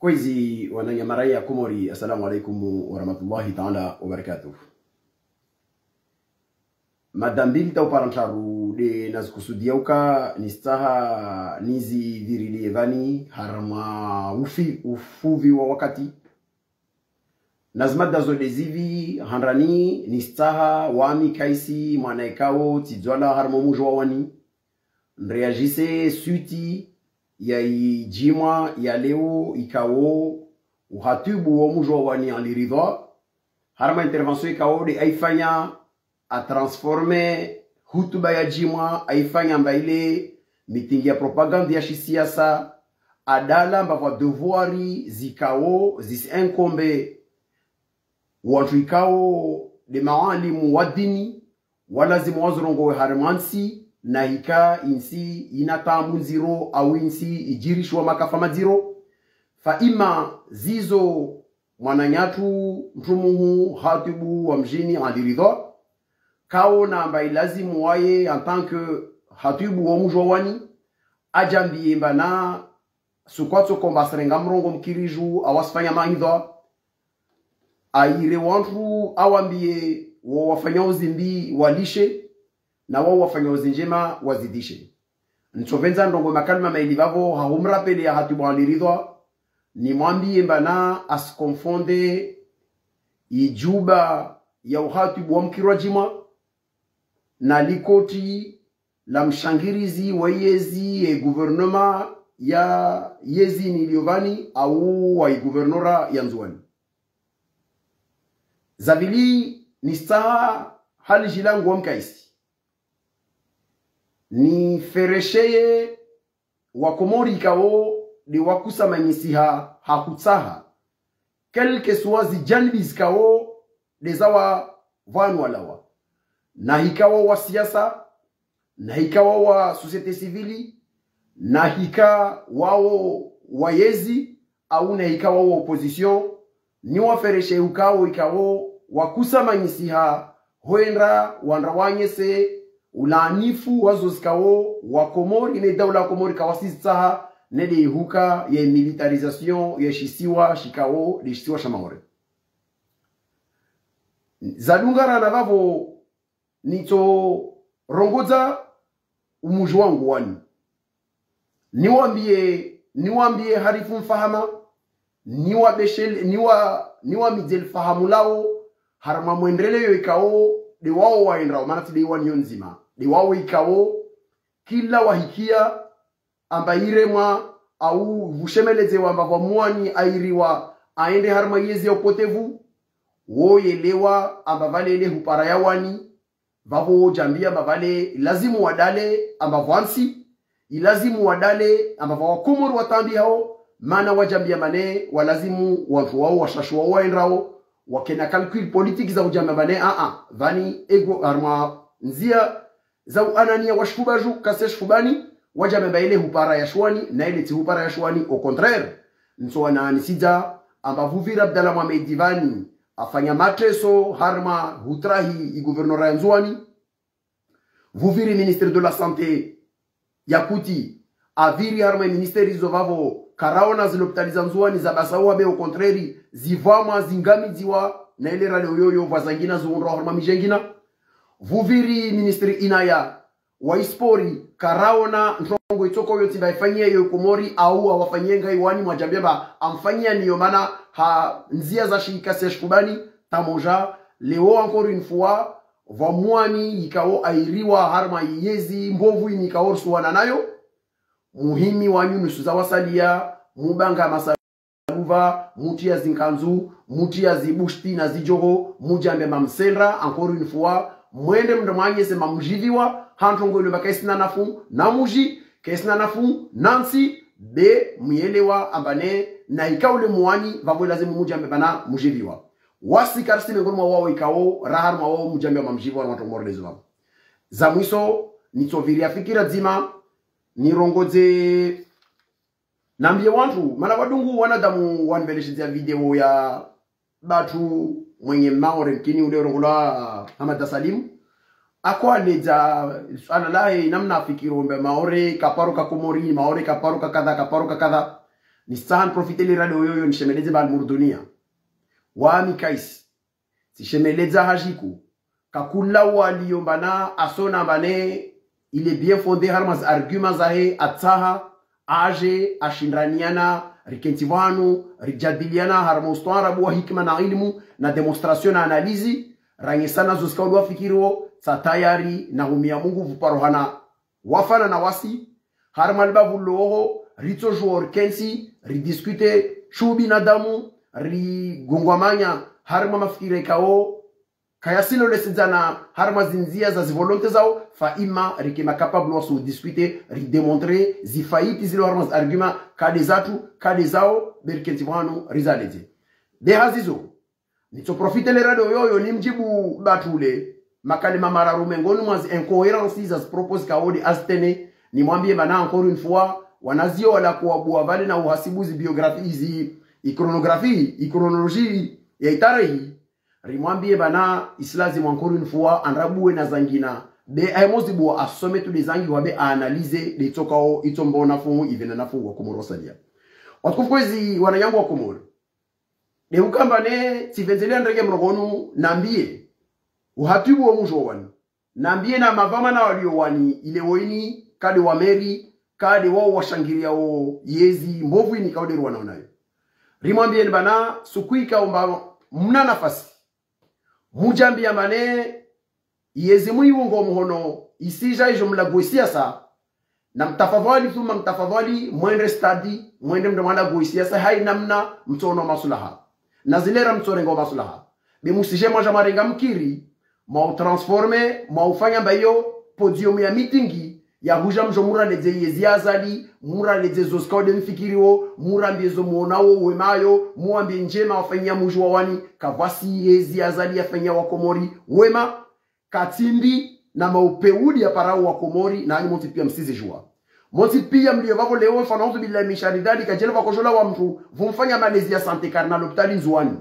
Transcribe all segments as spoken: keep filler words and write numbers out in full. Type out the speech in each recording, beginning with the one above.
Kwezi wananya maraya Komori, assalamu alaikum warahmatullahi taala wabarakatuh. Mada mbili hau para ntraru nde nazikusudia uka nitsaha nizipvirilie pvanu harumwa ufi-, ufupi wa wakati. Na zimada zo nde zipvi, handani nitsaha wami Kaisi mwana ikao tsidjwala harumwa mdji wa Wani, nreagise suite ya idjimwa ya leo ikao uhatibu wa mdji wa Wani Ali Ridhwa, harumwa intervention ikao nde aifanya, atransforme hutuba ya djimwa, aifanya amba ile mitingi ya propagande ya shisiasa, adala amba pvwa devoir zikao zisi incombe wantru ikao nde maalimu wa dini, walazimu wazirongowe harumwa ntsi, na hika intsi ina taabu ndziro au intsi idjirishiwa makafa madziro. Fa ima zizo mwananyatru mtru muhu hatibu wa mdjini Ali Ridhwa, kaona amba ilazimu waye en tant que hatibu wa mdji wa Wani, adjambie amba na sukwatso komba asirenga mrongo mkiridju au asifanya maidha, aire wantru awambie wo wafanyao zimbi walishe, na wao wafanyao zindjema wazidishe. Ntsopvendza ndrongoo makalima maili pvapvo, ha humrapele ya hatibu Ali Ridhwa, nimwambie amba na asikonfonde idjuba ya uhatibu wa mkirwa djimwa na likoti la mshangirizi wa yezi ya gouvernement ya yezi ni ilio pvanu au wa gouvernorat ya Ndzuwani. Za pvili, nitsaha ha lidji langu wa mkaisi, niferesheye Wakomori ikao nde wakusamanyisiha ha hutsaha, quel que soit zidjanibi zikao nde za wa pvanu walawa. Na hika wao wa siasa, na hika wao wa société civile, na hika wao wa yezi, au na hika wao wa opposition, niwafereshe ukao ikao wakusamanyisiha hwenda wandra wanyese ulaanifu wa zo zikao Wakomori ne daula ya Komori kawasizitsaha, ne nde ihuka ya militarisation ya shisiwa shikao nde shisiwa sha Maore. Zadungana na pvapvo, nitsorongoza umdji wangu Wani. Niwambie, niwambie harifu mfahama, niwabeshele, niwa-, niwamidze lifahamu lao harumwa mwendeleyo ikao nde wao waendrao, mana tsi nde Wani yo ndzima, nde wao ikao kila wahikia amba iremwa au pvushemeledze wamba pvwa mwani airiwa aende harumwa yezi ya upotevu, wo yelewa amba pvale ile hupara ya Wani, pvapvo wo djambia amba pvale ilazimu wadale amba pvwantsi, ilazimu wadale amba pvwa Wakomori watambihao, mana wadjambia amba ne walazimu wantru wao washashu wao waendrao, wakena calcul politique za udjambia amba ne, a, a, pvani ego harumwa ndzia za uanania wa shifubaju, kase shifubani, wadjambia amba ile hupara ya Shuwani, na ile tsi hupara ya Shuwani, au contraire. Ntsowananisidza amba pvupvira Abdallah Mohamed pvani afanya mateso harumwa hutrahi i gouvernorat ya Ndzuwani, pvupviri ministre de la santé ya kuti apviri harumwa ministère izo pvapvo, karaona zilopitali za Ndzuwani za basa uwa be, au contraire, zipvamwa zingamidziwa, na ile rale uyoyo pvwa zangina ziundrwa harumwa midji yangina. Pvupviri ministre Inaya wa ispori, karaona ndrongoo itsoko yo tsi ba ifanyie yo Komori, au awafanyie ngai Wani, mwadjambia amba amfanyia niyo mana ha ndzia za shikasi ya shifubani, tamoja, leo encore une fois, pvwa mwani ikao airiwa harumwa yezi mbovu ini ikao risuwana nayo. Muhimi wanyu nusu za wasalia, mubanga masaluva, mutria zinkanzu, mutria zibushti na zidjoho, mudjambia amba msendra, encore une fois, mwende mndru mwanyese amba mudjiviwa, ha ndrongoo ilo amba kaisina nafu na mudji, kaisina nafu na ntsi, be muyelewa amba ne, na ikao ule mwani, pvapvo ilazimu mudjambia amba na mudjiviwa. Wasi karisi mengoni mwa wao ikao, ra harumwa wao mudjambia amba mudjiviwa na wantru Komori ndezo pvapvo. Za mwiso, nitsopviria fikira dzima, nirongodze, nambie wantru, mana wadungu wanadamu wanipveleshidzia video ya batru mwenye Maore mkini ule urongolwa Hamada Salim. Ako aledza suala lahe namna afikiro amba Maore kaparo ka Komori, Maore kaparo ka kadha, kaparo ka kadha. Nitsaha niprofite le radio yoyo nishemeledze ba Almurdunia. Wami Kaisi. Tsishemeledza hadjiku. Kakula waliyo mbana asona mbane, il est bien fondé harumwa zi arguments zahe, atsaha, adje, ashindraniana, rikentsi pvanu, rijadiliana, harumwa ustaarabu wa hikima na ilmu, na démonstration na analyse, ranyesana zo zikao ndo wafikiriwo, tsa tayari, na humia Mungu pvuparo hana wafana na wasi, harumwa libavu loho, ritsodjuwa rikentsi, ridiscute, shu binadamu, rigongwamanya, harumwa mafikira ikao, kayasilo lesedzana, harumwa zindzia za zivolonté zao, fa imma, rike ma capable wasu discute, ridémontre, zifaiti zilo harumwa zi arguments, kade zatru, kade zao, be rikentsi pvanu, rizaledze. Be hazizo, nitsoprofite le radio yoyo nimdjibu batule, makalima mararu mengoni mwa zi incohérences za zi propos kawo nde azitene, nimwambie mbana encore une fois, wanazioni wala kuwabuwa pvale na uhasibu zi biographie, zi, i chronographie, i chronologie, ya itarehi, rimwambie mbana isilazimu encore une fois, andrabuwe na zangina, be aye mozibuwa asome tu de zangi wa be analyse, de itsokao, itso mbona fumu, ivena na fumu wa Komoro salia. Watukufu kwezi, wananyangu wa Komoro. De ukamba ne, tsipvendzelea ndrenge mrogonu, nambie. Uhatibu wa mdji wa Wani. Nambie na mavamana walio Wani, ile woini, kade wa meri, kade wao washangiriao yezi mbovu ini kaode ruwana nayo. Rimwambie ni mbana, suku ika umba mna nafasi. Mudjambia mbane, yezi muiwungo muhono, isidja idjo mlaguwe siasa, na mtafadhwali, thumma mtafadhwali, mwendre stade, mwendre mndru mwalaguwe siasa, haina mna mtsono masulaha. Na zilera mtsorengo masulaha. Be musidje mwadja mwarenga mkiri, mwautransforme, mwaufanya mba iyo podium ya meeting, ya hudja mdjo muraledze yezi ya Azali, muraledze zo zikao de mfikiriwo, murambie zo muonao wema yo, muambie ndjema wafanyia mdji wa Wani, kavwasi yezi ya Azali yafanyia wa Komori wema, katsi mbi na maupeudi ya parao wa Komori, na hanyu montsi pia msizidjuwa. Montsi pia mlio pvapvo leo, fa naudhu billahi min shari dhalika, djele pvakoshola wa mndru, pvumfanya malezi ya santé, karina lopitali Ndzuwani.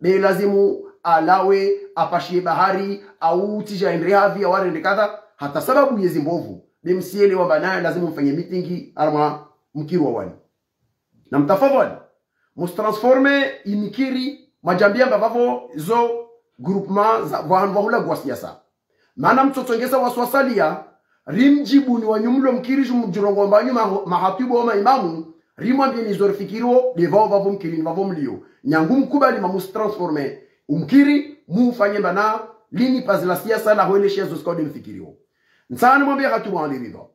Be lazimu alawe, apashie bahari, au utsidja endre havi, au arendre kadha, hata sababu yezi mbovu. Be msielewa mbana lazimu mfanye meeting, harumwa mkiri wa Wani. Na mtafadhwali, mustransforme imikiri, mwadjambia mba pvapvo zo groupement za, pvahanu pvahulaguwa siasa. Mana mtsotsongeza waswasalia, rimdjibu ni wanyu mlo mkiri dju mdjirongoa mba nyu ma-, mahatibu wa maimamu, rimwambie ni zo rifikiriwo, de pvao pvapvo mkiri ni pvapvo mlio. Nyangu mkubali ma mustransforme umkiri, mufanye mbana lini pazi la siasa la hweleshea zo zikao de mfikiriwo. Ntsani mwambie hatibu Ali Ridhwa.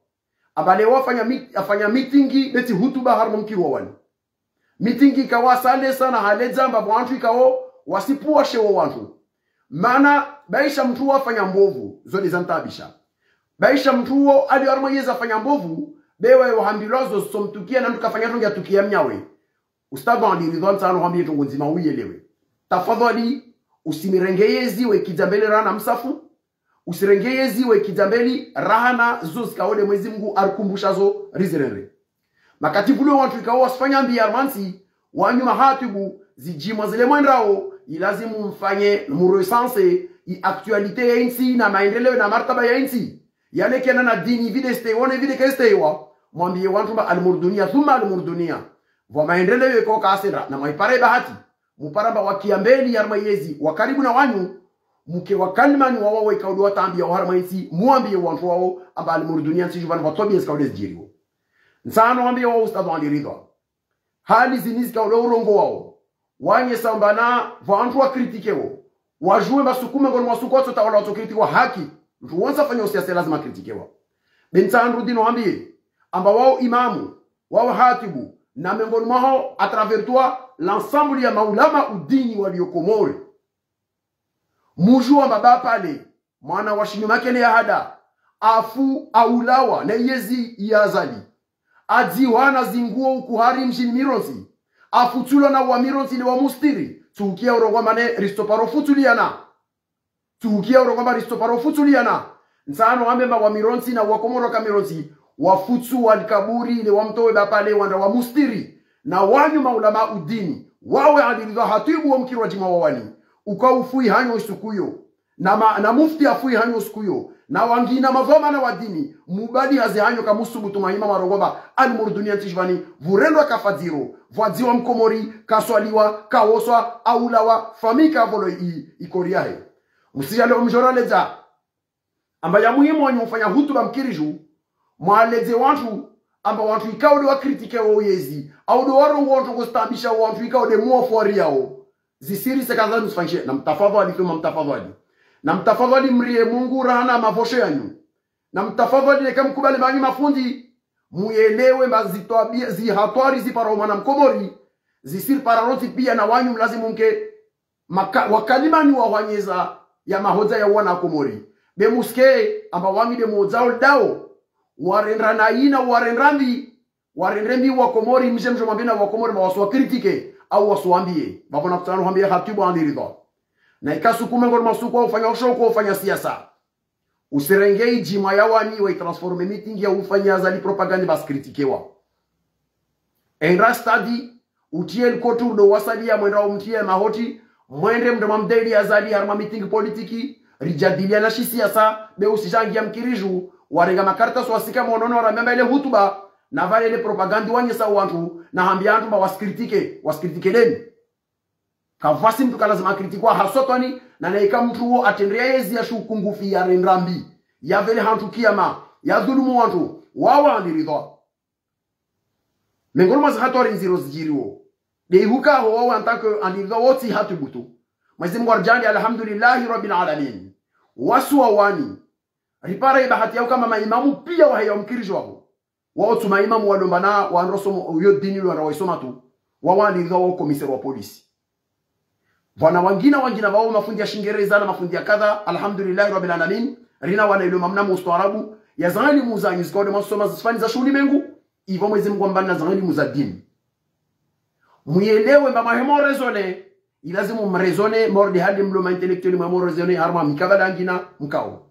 Amba leo afanya meet-, afanya meeting, be tsi hutuba harumwa mkiri wa Wani. Meeting ikao asalesa na haledza mba wantru ikao wasipuwashe wo wantru. Mana, baisha mndru wafanya mbovu, zo de zantaabisha. Baisha mndru wo, ali harumwa yezi afanya mbovu, be waye wahambilwa zo zitsomtukia na mndru kafanya trongi atukia mnyawe. Ustadh Ali Ridhwa ntsano hambie trongo ndzima uyelewe. Tafadhwali, usimirenge yezi we kidjambele rana msafu, usirenge yezi we kidjambeli rahana zo zikao de Mwezi Mungu arikumbusha zo rizirendre. Makati vule wantru ikao wasifanya mbi ya harumwa ntsi, wanyu mahatibu, zidjimwa zile mwendrao, ilazimu mfanye murecense i actualité ya intsi na maendeleo na martaba ya intsi. Yale kena na dini vide steiwa ne vide kesteiwa, mwambie wantru mba Almurdunia, thumma Almurdunia. Pvwa maendeleo yeko kasendra, na mwaipare bahati. Mupara mba wakia mbeli harumwa yezi, wa karibu na wanyu, muke wakalimani wawa weka udo watambia wa harumwa intsi, muambie wantru wao, amba Almurdunia ntsi djupvanu pvatwabia zikao de zidjiriwo. Ntsano wambie wao Ustadh Ali Ridhwa. Hali zini zikao de urongoa wao. Wanyesa mbana, pvwa wantru wakritikewo. Wadjuwe mba suku mengoni mwa suku watsotawala watsokritikewa haki. Mndru wontsi afanya usiasa lazima akritikewa. Be ntsandru dino wambie. Amba wao imamu, wao hatibu, na mengoni mwaho à travers toi, l'ensemble ya maulama udini walio Komori. Mudjuwa mba Bapale, mwana wa Shinyu Makele ya hada, afu aulawa na yezi ya Azali. Adziwa na zinguo ukuhari mdjini Mirontsi. Afutsulwa na wa Mirontsi ile wamustiri. Tsukia urongoa mba ne ritsoparo futsuliana. Tsukia urongoa mba ritsoparo futsuliana. Ntsano ambe mba wa Mirontsi na wa Komoro ka Mirontsi, wafutsu wa likaburi ile wamtowe Bapale wandra wamustiri. Na wanyu maulama udini, wawe Ali Ridhwa hatibu wa mkiri wa djimwa wa Wani. Uka ufui hanyu isukuyo. Na ma-, na mufti afui hanyu isukuyo. Na wangina madhwamana wa dini, mubali hazi hanyu kamusubutu mahima mwarongoa ba Almurduni ya ntsi shivani, pvurendwa kafa dziro, pvwadziwa mkomori, kaswaliwa, kawoswa, aulawa, fami kavolo i, ikori yahe. Musijale omdjora ledza. Amba ya muhimu wanyu ufanya hutuba mkiri dju, mwaledze wantru, amba wantru ikao de wakritike wo yezi, au de warongoa wantru kustaabisha wantru ikao de muwafuari yao. Zisiri sekaza msifanyishe, na mtafadhwali, thumma mtafadhwali. Na mtafadhwali mrie Mungu rahana mavosho yanyu. Na mtafadhwali neka mkubali manyu mafundi, muyelewe mba zitwabia, zihatwari zipara umwana mkomori, zisiri para rontsi pia na wanyu mlazimu mke maka, wakalimani wahwanyeza ya mahodza ya wana Komori. Be musike, amba wanyu de muhodzao dao, warendra na ina, warendra mbi, warendre mbi wa Komori, mdje mdjo mwambie na wa Komori, ma wasuwakritike, au wasuwambie. Babo na kutano hambia Khatibu Andi Ridhwa. Na ikasuku mengoni mwa suku wa ufanya ushoko, ufanya siasa. Usirenge idjimwa ya wani, wa itransforme meeting ya ufanya Azali propagande basi kritikewa. Endra stadi, utie likotu udo wasalia mwendra umtie mahoti, mwendre mdo mamdeli Azali harumwa meeting politiki, rijadiliana shi siasa, be usishangia mkiri dju, warenga makartasi wasika mwonono warambia amba ile hutuba, na vale ile propagande wanyesa wantru, na hambia wantru mba wasikritike, wasikritike leni. Kavwasi mtru kalazimu akritikwa haswa twani, na naika mtru wo atrendea yezi ya shukungufi ya rendra mbi, ya vele hantru kiyama, ya dhulumu wantru, wawa Andi Ridhwa. Mengoni mwa zihatwari ndziro zidjiriwo. De ihuka ho wawa en tant que Andi Ridhwa wotsi hatubutu. Mwezi Mungu arjandi, alhamdulillahi rabbil alamin. Wasu wa wani. Ripara ibahati ya ukama maimamu pia waheya umkiri dju waho. Wao tsu maimamu walomba na wandrosomo yo dini lo wandra waisoma tu. Wawa Andi Ridhwa wao komiseri wa polisi. Vwana wangina, wangina vao mafundi ya Shingereza na mafundi ya kadha, alhamdulillahi rabbil alamin. Rina wana ilo mamna mustaarabu, ya zangani muza nyuzi kaode masoma zisifani za shuhuli mengu, ivo Mwezi Mungu amba na zangani muza dini. Muyelewe mba mahemo rezone, ilazimu mrezone, morde hadi mlo ma intellectuel mwa mrezone, harumwa mikabala yangina mkao.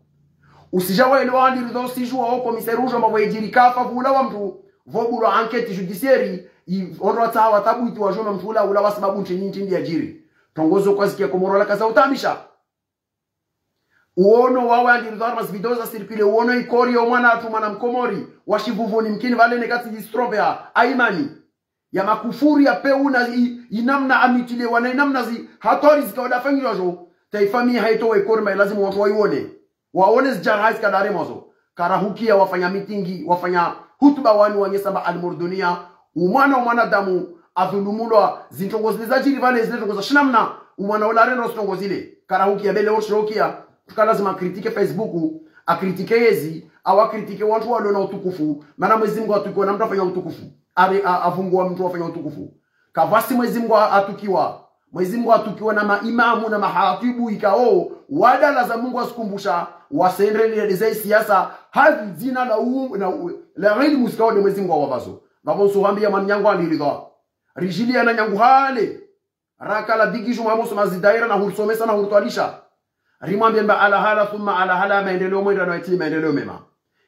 Usija waelewa Andi Ridhwa usijua o komiseri ujo mba vwa idjiri kafa vula wa mtru, vo bulwa enquête judiciaire, i, ondro watsaha watabu iti wajoma mtru ula ula wa sababu ntrini ntrini ya djiri. Trongozo kwa zikia Komoro la kaza utamisha. Uono wawe Andi Ridhwa harumwa zivideo za sirkile, uono ikori yo mwana hatru mwana mkomori, wa Shivuvuni mkini vale ne kati distrompé ha, aimani. Ya makufuri ya peu na i, inamna amitilewa na inamna zihatwari zika wadafanyilwa djo. Taifa mi haito wa ikori ma ilazimu wantru waione. Waone zijara hazi kadare mwazo. Karahukia wafanya mitingi, wafanya hutuba wani wanyesa mba Almurdunia, umwana wa mwanadamu, adhulumulwa, zintrongo zile zadjiri vale, zile ntrongo za shinamna, umwana ula arendro zintrongo zile. Karahukia bele orshirokia, tuka lazima kritike Facebook, akritike yezi, au akritike wantru walona utukufu, mana Mwezi Mungu atukiwa na mtru afanya utukufu. Ari, a, avungua mtru afanya utukufu. Kavwasi Mwezi Mungu atukiwa. Mwezi Mungu atukiwa na maimamu na mahatibu ikao, wadala za Mungu asikumbusha, wasendrele ze siasa, hazi dzina la u, na u, la ilimu zikao de Mwezi Mungu wavazo. Vavo nsuhambia mwananyangu Andi Ridhwa. Rijiliana nyangu hale. Raka la digi juma moso mazidaira na hursomesa na hurtwalisha. Rimwambie mba alahala, thumma alahala, maendeleo mwendra na iti maendeleo mema.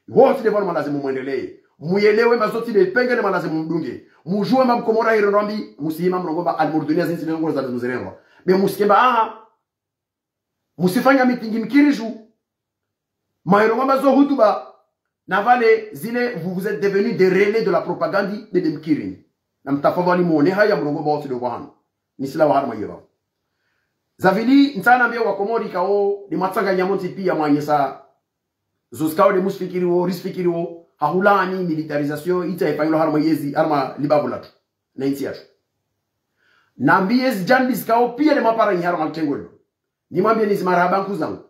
Wontsi de vanu malazimu mwendelee. Muyelewe mba zotsi de pengele malazimu mdunge. Mujue mba mkomori hirendrwa mbi, musihima mrongoa mba Almurdunia zintsi de ngoro za lazima zirendrwa. Be musike mba aha. Musifanya mitingi mkiri dju. Mahirongoa mba zo hutuba. Na vale zile, vous, vous êtes devenus des relais de la propagande de, de mkirini. Na mtafadhwali muone haya mrongoa mba wontsi de kwa hanu. Nisila wa harumwa yeba. Zavili, ntsana mbia wa Komori kao, de mwatsanganya montsi pia mwanyesa zo zikao de musifikiriwo, risifikiriwo, hahulani militarisation, itsa ifanyilwa harumwa yezi, harumwa libavu latru, na intsi yatru. Na mbie zijambi zikao pia de mapara nyi harumwa litengo lilo. Nimwambie nizi marahaba nkuu zangu.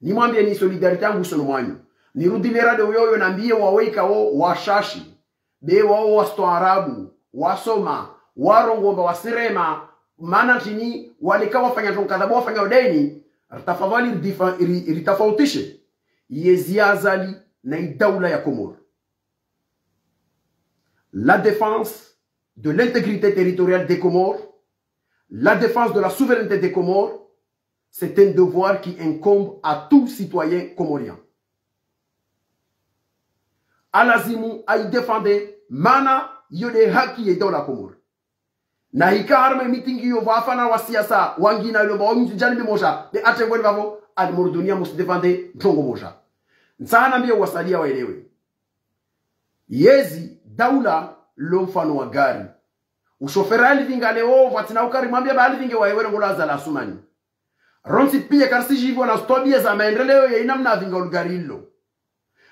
Nimwambie ni solidarité yangu usoni mwanyu. Nirudi le radio yoyo nambie wawe ikao washashi. Be wao wastaarabu, wasoma, warongoa mba wasirema, mana ntrini, walika wafanya ntrongo kadha bo wafanya udeni, ritafadhwali ridifa, ri, ritafautishe. Yezi ya Azali na idaula ya Komoro. La défense de l'intégrité territoriale des Comores, la défense de la souveraineté des Comores, c'est un devoir qui incombe à tout citoyen comorien. Alazimu aidéfende, mana iyo de haki ye daula Komori. Na hika harumwa mitingi yo vafana wa siasa, wangina yo mba wamdjani mbi moja, de atrengweni vavo, Almurdunia musidéfende ntrongo moja. Ntsaha nambiye wasaliya waelewe. Yezi daula lo mfano wa gari. Ushofera alipvinga leo, pvatsina ukari mwambiya ba alipvinge waelewe ngolo Azali Assoumani. Rontsi piya karisijivwa na zitwabiya za maendeleo ya inamna apvinga uligari lilo.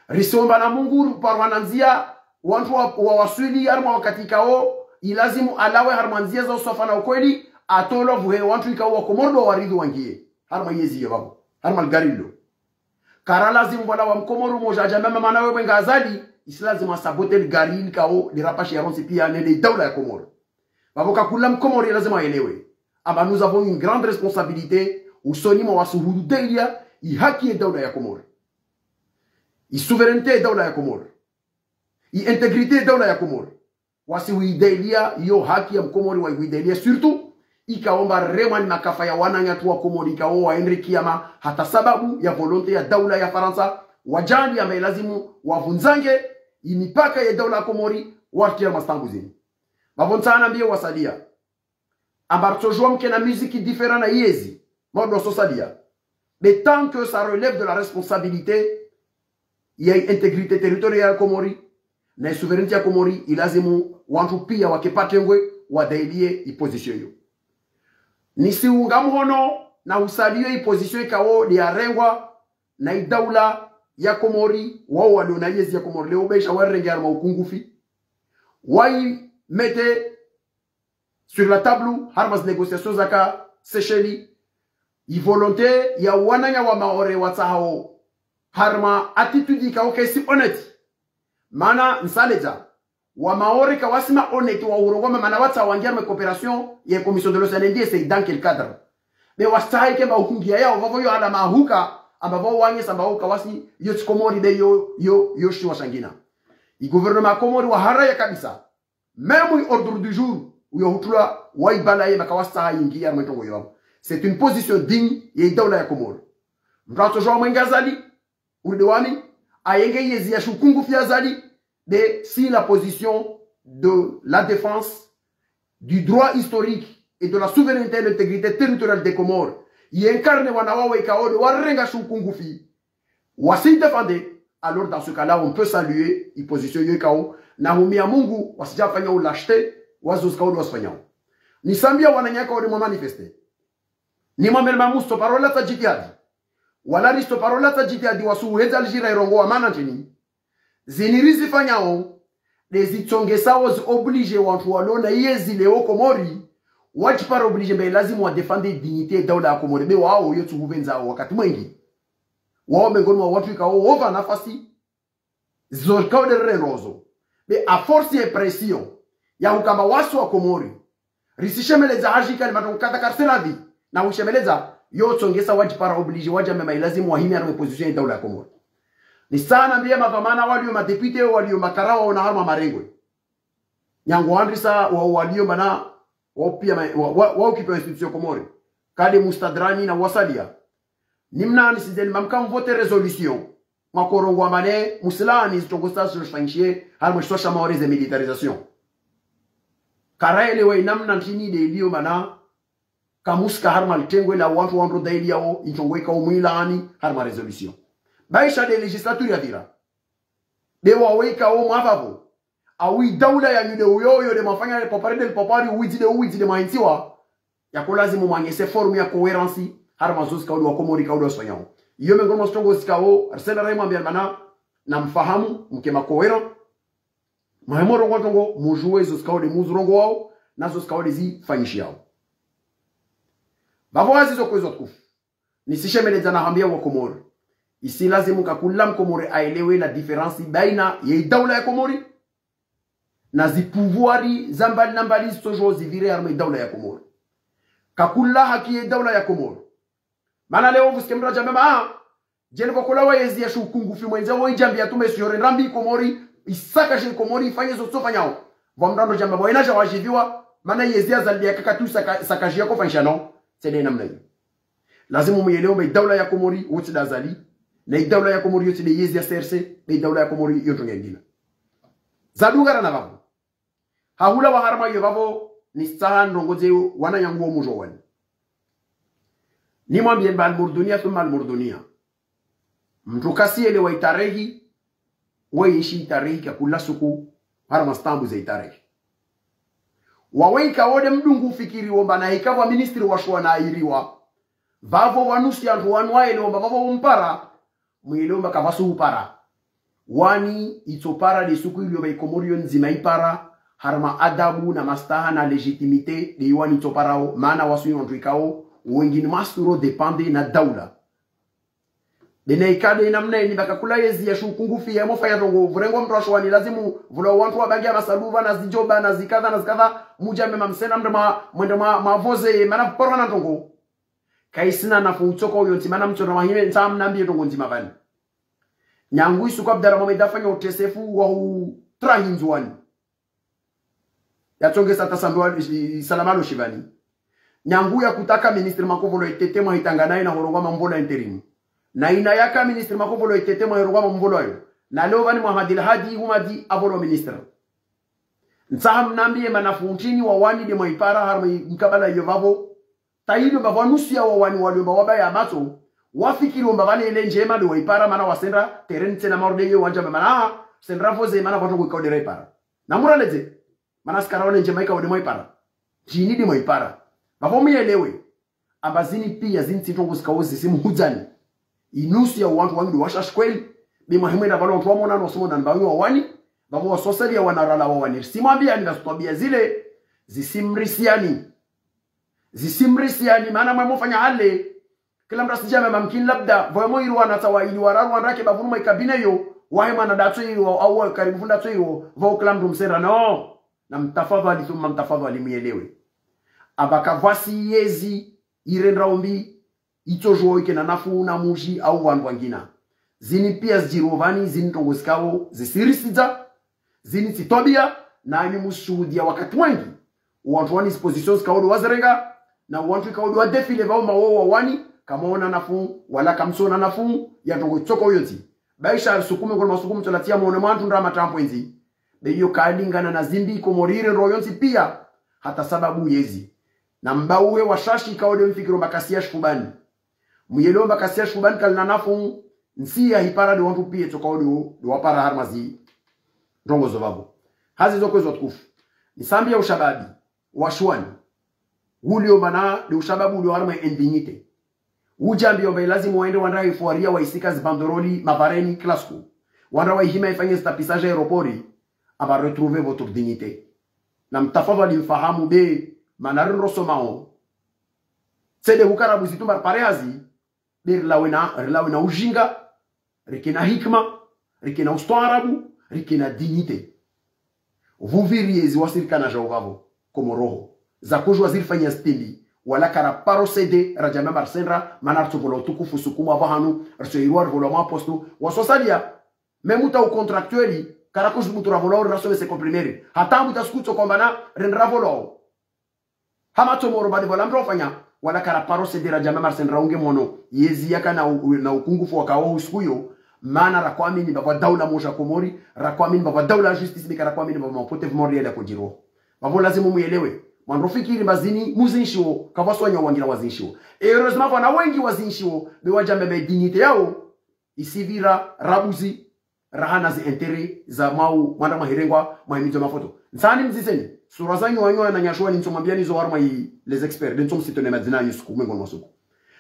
Risiomba na Mungu riparwa na ndziya, wantru wa, wa waswili harimwa wakati ikao ilazimu alawe harimwa ndziya za uswafa na ukweli, atolwa pvuhe wantru ikao wa Komori ndo waridhi wangiye harimwa yezi iyo pvapvo, harimwa ligari lilo. Kara lazimu pvwalawa Mkomori umoja adja mama mana wewe nga Azali, isi lazimu asabote ligari likao lirapashiya rontsi piya nende idaula ya Komori. Pvapvo kakula Mkomori lazimu aelewe amba nous avons une grande responsabilité usoni mwa wasi hudailiya ihaki ye daula ya Komori, isouveraineté ye daula ya Komori, i intégrité ye daula ya Komori. Wasi hudailiya iyo haki ya Mkomori, wahudailiya surtout ikao amba remwa ni makafa ya wananyatru wa Komori ikao waendre kiyama hata sababu ya volonté ya daula ya Farantsa, wadjali amba ilazimu wavundzange imipaka ye daula ya Komori, wartiya mastanguzini. Pvapvo ntsaha nambiye wasaliya amba ritsojua mkena musique différent na iyezi, maudu wasosaliya. Mais tant que ça relève de la responsabilité ya intégrité territoriale ya Komori na souveraineté ya Komori, ilazimu wantru piya wake patrengwe wadailiye iposition iyo. Nisiunga mhono na usaliyo iposition ikao ndeyarengwa na idaula ya Komori, wao walio na iyezi ya Komori leo besha warirenge harimwa ukungufi, waimete sur la table harimwa zinégociations zaka Seychelles, ivolonté ya wananya wa Maore watsahao harimwa attitude ikao kaisi honnête. Mana nsaledza, wa Maore kawasi ma honnête wa urongoa mana watsaha wangiya harimwa coopération ya Commission de l'Océan Indien, c'est dans quel cadre? Be wastahike amba uhungiya yao pvapvo yo alama ahuka amba pvao wanyesa amba uka wasi yo tsi Komori be yo, yo, yo shiwa shangina. I gouvernement ya Komori waharaya kabisa. Même i ordre du jour uyo hutulwa waibalaye maka wastaha ingiya harimwa itrongo iyo pvapvo. C'est une position digne ya idaula ya Komori. Mtru atsojua mwenga Azali, urudi wami, ayenge iyezi ya shukungufi ya Azali, be si la position de la défense du droit historique et de la souveraineté et de l'intégrité territoriale des Comores, i incarne wana wawe ikao nde warenga shukungufi, wasi défendre, alors dans ce cas-là, on peut saluer i position iyo ikao, na humiya Mungu, wasidja fanya u lâcheté wazo zikao nde wasifanyao. Nisambiya wananya ikao nde mwa manifester. Nimwambeni amba mustoparo latsa jitihadi. Wala ristoparo latsa jitihadi wasi uhedza lijira irongowa mana ntrini. Zini rizifanyao, nde zitsongesao zi oblige wantru walona iyezi leo Komori, wajipara oblige amba ilazimu wa défendre dignité daula ya Komori, be wao iyo tsi hupvendzao wakati mwengi. Wao mengoni mwa wantru ikao wopva nafasi, zo ikao nde rire rozo. Be à force ya pression, ya hukamba wasi wa Komori risishemeledza hajika ni matrongo kadha karisina pvi, na hushemeledza, yo tsongesa wajipara oblige, wajambe amba ilazimu wahime harimwa position ya daula ya Komori. Nitsaha nambiye madhwamana walio madéputé, walio makarawa, ona harimwa marengwe. Nyangu handrisa wa, walio mana, wa piya ma, wa, wa, wa occupé institution Komori. Kade mustadrani na wasaliya. Nimna nisizeni mamka mvote résolution. Mwakorongoa mane, musilani zitrongo zitsaha zifanyishihe, harimwa isosha Maore ze militarisation. Karaelewa inamna ntrini nde iliyo mana, kamusika harimwa litengwe la wantru wandro dailiyao, itrongo ikao mwilani, harimwa résolution. Baisha nde législature yapvira. Be wawe ikao mwapvapvo. Au idaula yanyu nde uyo uyo nde mwafanya le papari nde le papari, uwidzi nde uwidzi nde mwahentsiwa. Yako lazimu mwanyese forme ya cohérence, harimwa zo zikao nde wa Komori ikao nde wasifanyao. Iyo mengoni mwa zitrongo zikao, arsena rai mwambiya mana, na mfahamu, mke ma cohérent. Mwahemo rongoa trongo, mujue zo zikao nde muzirongowao, na zo zikao nde zifanyishiyao. Pvapvo wazizo kwezi watukufu. Nisishemeledza na hambiya wa Komori. Isi lazimu kakula Mkomori aelewe la différence baina ye idaula ya Komori na zi pouvoir za mbali na mbali zitsojo zipvire harimwa idaula ya Komori. Kakula haki ye idaula ya Komori. Mana leo pvusike mndru ajambe amba, ah, djeli pvwakula wa yezi ya shukungufi mwendza wo idjambi ya tume sujore ndrambi Komori, isakaje Komori, ifanye zo tsofanyao. Pvwa mndru ando jamba, pvwa ina ja wajiviwa, mana yezi ya Azali ya kakatu saka, sakaje ya kofanyisha no, tsi nde namna iyo. Lazimu muyelewe amba idaula ya Komori, wo tsi nde Azali, na idaula ya Komori, yo tsi nde yezi ya C R C, na idaula ya Komori, yo ntrongo yangina. Zadungana na pvapvo. Hahula wa harimwa iyo pvapvo, nitsaha ndrongo dze wananyangu wo mujo wani. Nimwambiye amba al-Murduniya, thumma al-Murduniya. Mndru kasielewa itarehi, weinshi itarehi kakula suku, harumwa stambu za itarehi. Wawe ikao nde mdungu ufikiri womba na ikapvwa ministri wa shuwa na airiwa. Vavo wanusi wandru wanu waelewa womba vavo umpara, mwielewe womba kavwasuhu upara. Wani itsopara nde suku ilio mba ikomori yo ndzima ipara, harumwa adabu na mastaha na légitimité, nde iwani itsoparao, mana wasu ni wandru ikao, wengine masuro dépendre na daula. Bena ikade namna ini bakakula yezi ya shukungufi ya mofa ya ndrongo, vurengo mndru wa shuwa ni lazimu, vula wandru wabange ya masaluva na zijoba na zikadha na zikadha, mujambe mamsena mndru mwa, mwende mwa, mavoze, mana vuparo na ndrongo. Kaisina nafu utsoko uyo ntsi mana mtsona wahime ntsa mnambiye ndrongo ndzima vani. Nyangu isuku Abdallah Mohamed afanya utesefu wa utrahi Ndzuwani. Yatsongesa tasambiwa i-, i-, Salamalo Shivani. Nyangu yakutaka ministri Makovolo itete mwa hitanga naye na horongoa mamvola interimu. Na ina yaka ministri Makovolo itete mwa horongoa mamvola ayo. Na leo vani Mohamed Elhadi Humadi avolo ministri. Ntsaha mnambiye mana funtini wa wani nde mwa ipara harumwa i-, mkabala iyo vavo. Tayilo mba vwanusia wa wani walio mba wabaya matso, wafikiri womba vale ile njema nde wa ipara mana wasendra tereni tsena maorde iyo wanja mba mana aha, sendra voze mana vwa ndrongo ikao nde ra ipara. Na muraledze, mana sikara wale njema ikao nde mwa ipara. Djini nde mwa ipara. Vavo mwielewe, amba zini pia zini tsi ndrongo zikao zisimuhudzani. Inusu ya wandru wangu nde washashi kweli, be mwa himwe nda valo wandru wamona no somo na mba wa wani, vavo wasoselia wana rala wa wani. Simwambia ni vastwabia zile, zisimrisiani. Zisimrisiani, mana mwe mofanya hale. Kila mndru asijame mamkini labda, vwa mo iru wana tsawa ili wararu wandrake bavunu mwa ikabine yo, wahe mwana datso iyo, au wa karibu funda tso iyo, vwa kila mndru msera, no. Na mtafadhali, thumma mtafadhali mwielewe. Amba kavwasi yezi, irendra umbi, itsojuwa ike na nafu na muji au wandru wangina. Zini pia zijiruo vani, zini ndrongo zikao, zisirisidza, zini tsi twabia, na anyi mushuhudia wakati wengi. Wandru wani zi positions zikao nde wazirenga, na wandru ikao nde wa défilé vao mawo wa wani, kamwona nafu, wala kamsona nafu, ya ndrongo itsoko uyo ntsi. Baisha sukume ngolo masukume tolatia mwone mwandru ndra matampo enzi. Be iyo kalingana na zimbi ikomori irendro yo ntsi pia, hata sababu yezi. Na mba uhe washashi ikao nde mfikiro mba kasiya shifubani. Mwielewe mba kasiya shifubani kalina nafu, ntsiya hipara nde wandru pia tsoka nde, nde wapara harumwa zi ndrongo zo vavo. Hazi zo kwezi watukufu. Nisambiya ushababi, wa shuwani. Ulio mana, nde ushababi ulio harumwa indignité. Ujambiyo mba ilazimu waende wandra ifuaria waisika zibandoroli, mavareni, classico. Wandra waihima ifanye zitapisage aéroport, amba retrouvez votre dignité. Na mtafadhali mfahamu be, mana rindro somao. Tsende hukarabu zitumba ripare hazi, be rilawe na, rilawe na ujinga, rike na hikma, rike na ustaarabu, rike na dignité. Vuviri yezi wasirikana jao vavo, Komoro ho. Za kujua zirifanya stimbi, wala kara paro cédé, rajama marsendra, mana ritsovola utukufu sukumwa vahanu, ritsoirwa rivola mwa posto, wasosalia, même uta u contractuel, kara kujibutu ravola uri rasome se comprimé. Hata mbuta sukutso kombana, rendra vola o. Hama tso moro badi vola mndro fanya, wala kara paro cédé rajama marsendra unge mono, yezi yaka na u-, na ukungufu wakao usiku yo, mana rakwamini bavwa daula moja Komori, rakwamini bavwa daula justice bika rakwamini bavwa mapote vumori yada kojiro. Vavo lazimu mwielewe, mwandro fikiri mba zini, muzinshiwo, kavwaswanya wangina wazinshiwo. Heureusement vwana wengi wazinshiwo, be wajambe be dignité yao, isivira, rabuzi, rahana zi intérêt za mwau, mwandra mwahirengwa, mwahimidzwa mafoto. Ntsani mdziseni, sura za nyuwa nyuwa na nyashuwa ni ntsomwambiani zo harumwa i les experts, nde ntsomsitone madzina yanyu suku, mengoni mwa suku.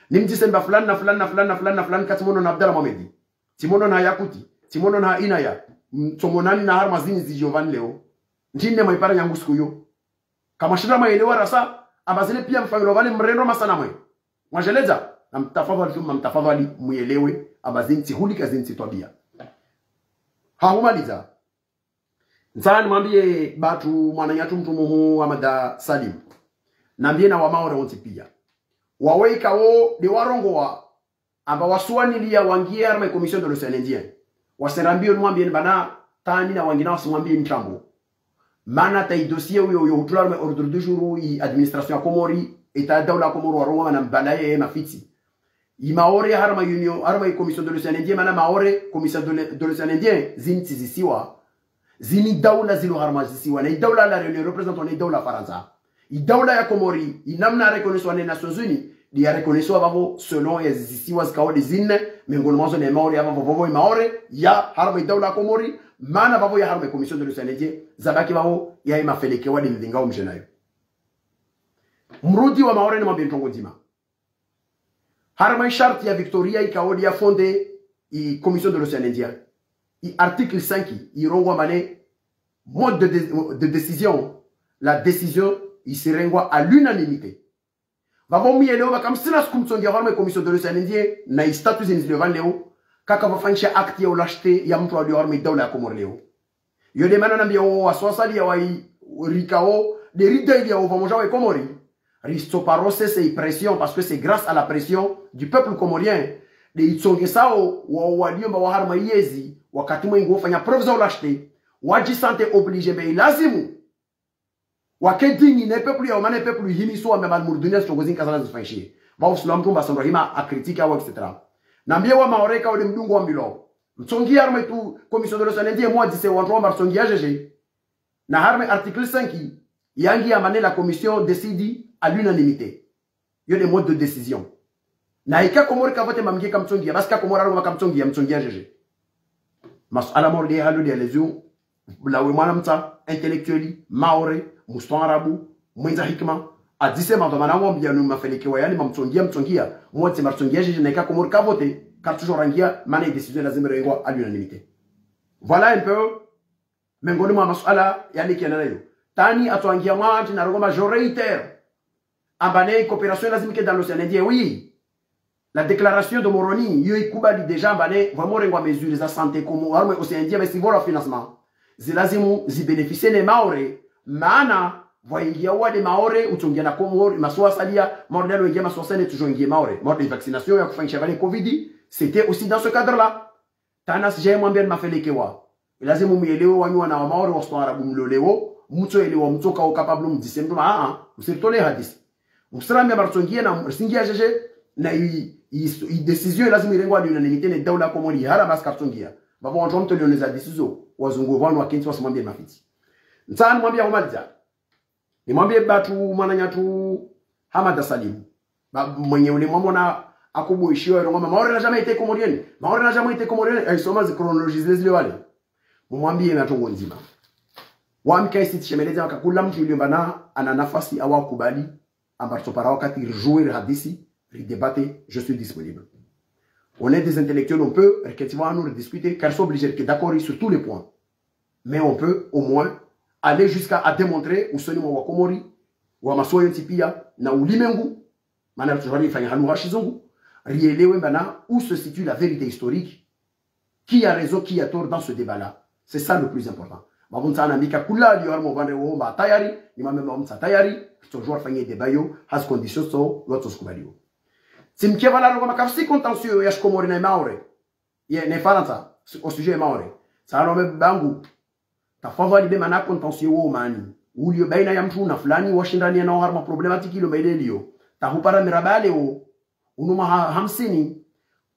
Nimdziseni mba fulani na fulani na fulani na fulani na fulani, katsi mono na Abdallah Mohamed. Tsi mono na Yakuti, tsi mono na Inaya, m-, tsomonani na harumwa zini zijo vani leo. Ndine mwaipara nyangu suku yo. Kamwashindra mwaelewa rasa, amba zile pia mfanyilwa vale mrendro masana mwe. Mwajeledza, na mtafadhali thumma mtafadhali mwielewe, amba zini tsi hulika zini tsi twabia. Hahumaliza. Ntsani mwambiye batru mwananyatru mtru muhu Amada Salim. Nambiye na wa Maore wontsi pia. Wawe ikao nde warongowa amba wasuwaniliya wangiye harumwa i Commission de l'Océan Indien. Wasera mbiyo nimwambiyeni bana tani na wangina wasimwambiye mitrambo. Mana ta i dossier uyo, uyo hutula harumwa ordre du jour i administration ya Komori, eta daula Komori warongowa mana mbalaye mafitsi. I Maore harumwa union, harumwa i Commission de l'Océan Indien, mana Maore, Commission de l'O-, de l'Océan Indien, zini tsi zisiwa. Zini daula zilo harumwa zisiwa. Na i daula la Réunion représentée na i daula Farantsa. I daula ya Komori, i namna ya reconnaître wa ne Nations Unies, ndi ya reconnaître wa vavo selon ya zisiwa zikao nde zine, Mengoni mwazo ne Maore, ya vavo vavo Maore, ya harumwa daula ya Komori, mana vavo ya harumwa Commission de l'Océan Indien, zabaki vavo ya mafelekewa de mvinga omjena yo. Mrudi wa Maore ni mwambe ntrongo ndzima. Harumwa i sharti ya Victoria ikao de ya fonde i Commission de l'Océan Indien. I article cinq, irongoa mane, mode de, dé- de décision, la décision, isirengwa à l'unanimité. Vavo muyelewe vaka msina suku mtsongia harumwa i Commission de l'Océan Indien, na i statut zini zilio vani leo, kaka vafanyisha acte ya ulachte ya mtru alio harumwa i daula ya Komori leo. Yo de mana nambia wo waswasali ya wai rikao, de rida ili ya wo vamoja wa Komori. Risto parose se i pression, parce que c'est grâce à la pression du peuple comorien. De itsongesao wa walio mba wa harumwa i yezi, wakati mwengi wofanya preuve za ulachte, wadjisante obligé mbe ilazimu. Wake dini ne peuple ya umane peuple himiso wa mbe mali muruduni ya strongo zini kazala zifanyishihe. Ba usula mtru mba sandro hima a critique awa, et cetera. Nambie wa Maore ka ode mdungu wa mbilo. Mtsongia harumwa itu Commission de l'Océan Indien mwadzise wantru wamba mtsongia jeje. Na harumwa article cinq, yangi ya mane la commission décide à l'unanimité. Yo de mode de décision. Na ika Komori ka vote mamngie ka mtsongia, basi ka Komori aruma ka mtsongia, mtsongia jeje. Masuala Maore de halo de aleziu, lawe mwana mtsa, intellectuel, Maore, mustwarabu, mwendza hikima, adzise madhwamana wambia nu mafelekewa yani mamtsongia, mtsongia, mwatse martsongia jeje na ika Komori ka vote, kartsujo rangia, mana i décision lazima irengwa à l'unanimité. Voilà un peu, mengoni mwa masuala yalikiana nayo. Tani atwangia mwanti na rongoa mba je réitère. Amba ne coopération lazima ike dans l'océan Indien, oui. La déclaration de Moroni, yo ikubali déjà amba ne, vwa mrengwa mesures za santé comme harumwa océan Indien, mais si voilà financement. Zilazimu zibénéficier ne Maore, mana, vwa ingia wa de Maore, utsongia na Komori, maswasalia, Maore de lo ingia maswasane, toujours ingia Maore. Maore de vaccination ya kufanyisha vale covid, c'était aussi dans ce cadre-là. Tana sija mwambia ni mafelekewa. Ilazimu muyelewe wanyu wana wa Maore wa stwarabu mloleo, mtso elewa mtso kao capable mdzise mtru ma, a, a, msiritole hadisi. Msirambia martsongia na msingia jeje, na i, i, i décision ilazimu irengwa à l'unanimité ne daula Komori hara basi kartsongia. Vavo wantru wa mtoleo ne za décision, wazungu vanu wakentsi wasimwambie mafitsi. Ntsani mwambia humaliza. Nimwambie batru mwananyatru Hamada Salim. Ba, mwenye ule mwamona akubo ishiwa irongoa mba Maore n'a jamais été comorienne. Maore n'a jamais été comorienne. Aisoma zi chronologies zile zile wale. Mumwambie na trongo ndzima. Wami kaisi tsishemeleza waka kula mtru ilio mba na ana nafasi awa kubali. Amba ritsopara wakati rijouer hadisi, ridébattre, je suis disponible. On est des intellectuels, on peut, rikentsi vanu, ridiscuter, car sont obligés, rike d'accord sur tous les points. Mais on peut au moins aller jusqu'à à démontrer usoni mwa Wakomori, wa masiwa yontsi pia, na ulimengu, mana ritsojwari ifanya ha lugha ya shizungu, rielewe mba na où se situe la vérité historique, qui a raison, qui a tort dans ce débat-là. C'est ça le plus important. Mavunza ana mika kula liyo harumwa upande wo mba tayari, nimwambe mba mtsa tayari, ritsojwari fanye débat yo, ha zi conditions zo, lwatso zikubaliwa. Tsimke pvala rongoa mba kafsi contentieux ya shikomori na Maore. Ye, ne Farantsa, au sujet Maore. Sa alo me bangu. Tafadhali be mana contentieux wo mani. Ulio baina ya mtru na fulani, washindani ya nao harumwa problématique ilo mba ile liyo. Tahupara mirabale wo. Unu maha hamsini.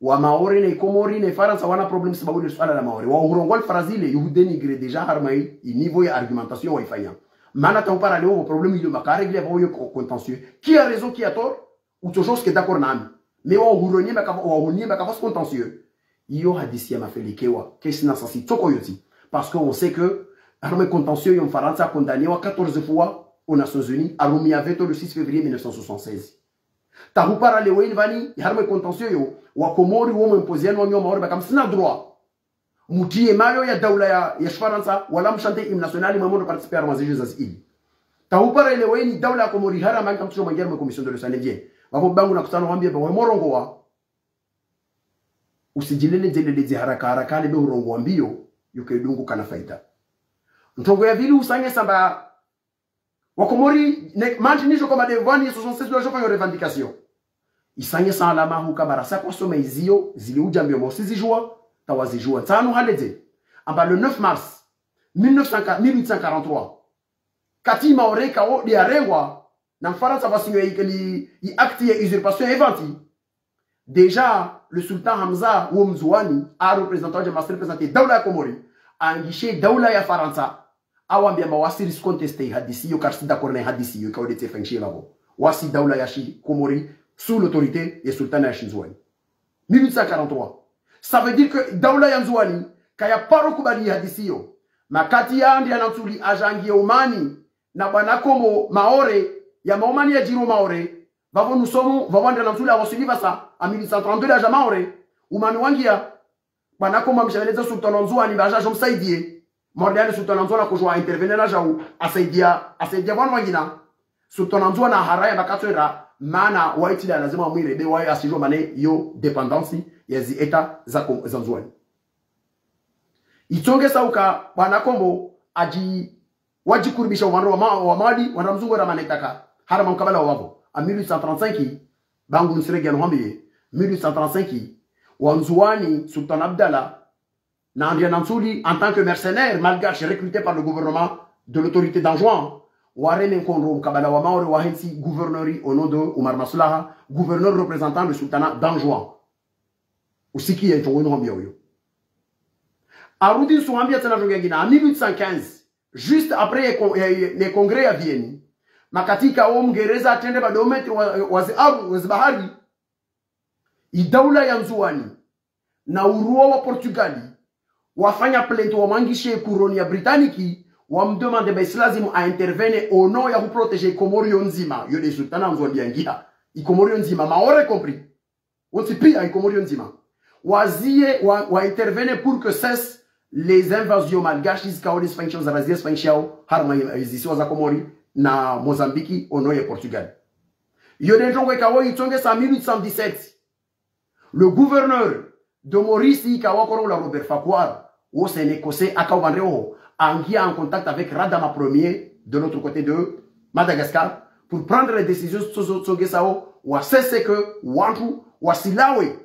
Wa Maore ne Komori ne Farantsa wana problème sababu ile suala la Maore. Wa urongoa le phrase ile, yu dénigrer déjà harumwa i, i niveau ya argumentation wa ifanya. Mana tahupara leo problème ilo maka régler vavo yo co-, contentieux. Qui a raison, qui a tort? Utsojwari ke d'accord nami. Mais wa uhuroni mba kava, wa uhuroni mba kava contentieux. Iyo hadisi ya mafelekewa. Kaisina sasi tsoko yotsi. Parce qu'on sait que, harumwa contentieux yo Mfarantsa condamné wa quatorze fois aux Nations Unies, harumwa veto le six février mille neuf cent soixante-seize. Tahupara leo ini vani, harumwa contentieux yo, Wakomori wo mwempoziano wanyu wa Maore mba kamsina droit. Mutiye mayo ya daula ya, ya Shifarantsa, wala mshante hymne national, mwe mwendo participer harumwa ze jeux za zi îles. Tahupara ile weni daula ya Komori hara mani kamtsujo mwangia harumwa Commission de l'Océan Indien. Vavo bangu na kutsano wambie mba we morongoa. Usidjilele djelele dje haraka haraka ale be urongoa mbio, yuke dungu kana faida. Ntrongo ya vili usanye samba Wakomori, ne, manti nijo koma devant ni soixante-seize lwajo fanya revendication. Isanye sa alama huka barasa kwasoma iziyo, zili udjambio mba usizijua, tawazijua. Ntsanu haledze. Amba le neuf mars mille neuf cent, mille huit cent quarante-trois. Kati Maore kao de arengwa, na Mfarantsa vasinyo ya i, i acte ya usurpation ya venti. Déjà, le sultan Hamza, wo Mndzuwani, a représenté, a master représenté daula ya Komori, angishe daula ya Farantsa, awambia mba wasi ris contesté hadisi yo, karsi d'accord na hadisi yo, kao de tsefangishe vavo. Wasi daula ya Shikomori, sous l'autorité ya sultana ya Shindzuwani. Mille huit cent quarante-trois. Ça veut dire que daula ya Ndzuwani kayaparo kubali hadisi iyo. Makati ya Andriantsuli ajangie Umani na bwana Kombo Maore, ya Maumani ya jiro Maore, vavo nusomu, vavo Andriantsuli awaswili vasa, en mille huit cent trente-deux aja Maore, Umani wangia, bwana Kombo amshaveleza sultana wa Ndzuwani, mba aja ajo msaidie. Maore yani sultana wa Ndzuwani akojo intervenir na jau, asaidia, asaidia vanu wangina. Sultana wa Ndzuwani aharaya mba katswera, mana waitila lazima amwire, be waye asijo mane yo dépendance ya zi États za Kom-, za Ndzuwani. Itsongesa uka, bwana Kombo, aji, wajikurubisha uvandro wa ma-, wa Madi, wandra mzungu ra manetaka, harumwa mkabala wa vavo. En mille huit cent trente-cinq, bangu nusirege ya nuhambiye, mille huit cent trente-cinq, wa Ndzuwani, Sultan Abdallah, na Andriantsuli, en tant que mercenaire malgache recruté par le gouvernement de l'autorité d'Anjouan, wareme nkondo mkabala wa Maore wahentsi gouverneur au nom de Umar Maslaha, gouverneur représentant le sultanat d'Anjouan. Usikie ntrongo inu hambia uyo. Arudi nsuhambia tsena ntrongo yangina, en mille huit cent quinze, juste après ye con-, ye, ye, ye congrès ya Vienne, makati ikao Mngereza atrende badometri wa, wa zi aru, wa zi bahari, idaula ya Ndzuwani, na urua wa Portugal, wafanya plainte wamwangishe couronne ya Britannique, wamdemande mba isilazimu a intervenir au nom ya huprotéger Ikomori yo ndzima, yo nde sultana Ndzuwani yangiha. Ikomori yo ndzima, Maore compris. Wontsi pia Ikomori yo ndzima. Wazie, wa, wa intervenir pour que cesse les invasions malgaches, zikao les expansions, za razia expansion, harumwa, eh, zisiwa za Komori na Mozambique, au nom ya Portugal. Yo nde ntrongo ikao itsongesa mille huit cent dix-sept. Le gouverneur de Maurice, ikao akorongoa Robert Farquhar, wo c'est un Écossais, akao uvandre oho, angia en contact avec Radama premier, de l'autre côté de Madagascar, pour prendre les décisions zo, zo, zotsongesao, wa cesser que wantru wasilawe,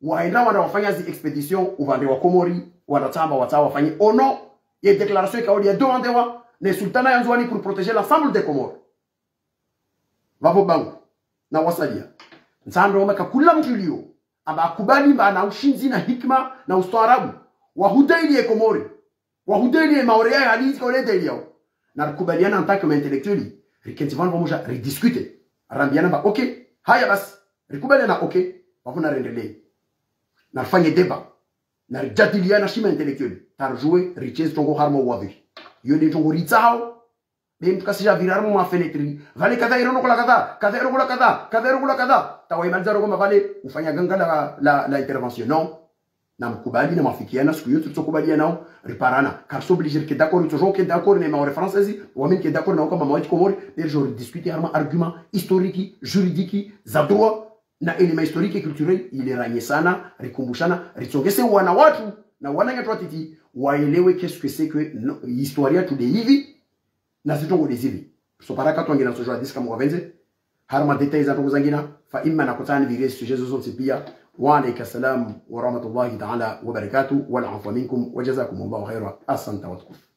waenda wandra wafanya zi expédition uvandre wa Komori, wandra tsamba watsaha wafanye au nom ye déclaration ikao ya demandewa ne sultana ya Ndzuwani pour protéger l'ensemble des Comores. Vavo bangu, na wasalia. Ntsandro maka kula mtru ilio, amba akubali mba ana ushindzi na hikima na ustaarabu, wa hudailie Komori, wa hudailie Maore ya hali ika ole dailiao. Na rikubaliana en tant que ma intellectuels, rikentsi vanu vamoja, ridiscuter. Rambiana mba, ok, haya basi, rikubaliana, ok, vavo na rendelee. Na rifanye débat. Na rijadiliana shima intellectuels. Ta rijue, richeze ntrongo harumwa uwadhihi. Yo nde ntrongo ritsahao, be mtru kasija vira harumwa ma fenêtre. Vale kadha irongoa kadha, kadha irongoa kadha, kadha irongoa kadha. Ta waimaliza rongoa mba vale, ufanya ganga la, la, la intervention. Non. Na mkubali, na mwafikiana, siku yontsi ritsokubalianao, riparana. Karso obligé rike d'accord, ritsojo ke d'accord ne Maore français, wami nike d'accord na uka mama wa Komori, be rijo ridiscuter harumwa argument historique, juridique, za droit, na élément historique et culturel, ile ranyesana, rikumbushana, ritsongese wana watru, na wananyatru watiti, waelewe qu'est-ce que c'est que no, histoire yatru nde hivi, na zitrongo nde zivi. So paraka twangina nsojo hadisi kama wavendze, harumwa détails za ntrongo zangina, fa imma na kutsani vire sujet zo zontsi pia. Wa alayka salam wa rahmatullahi ta'ala wa barakatuh, wal afwa minkum, wa jazakumullahu khaira, ahsanta wa tukufu.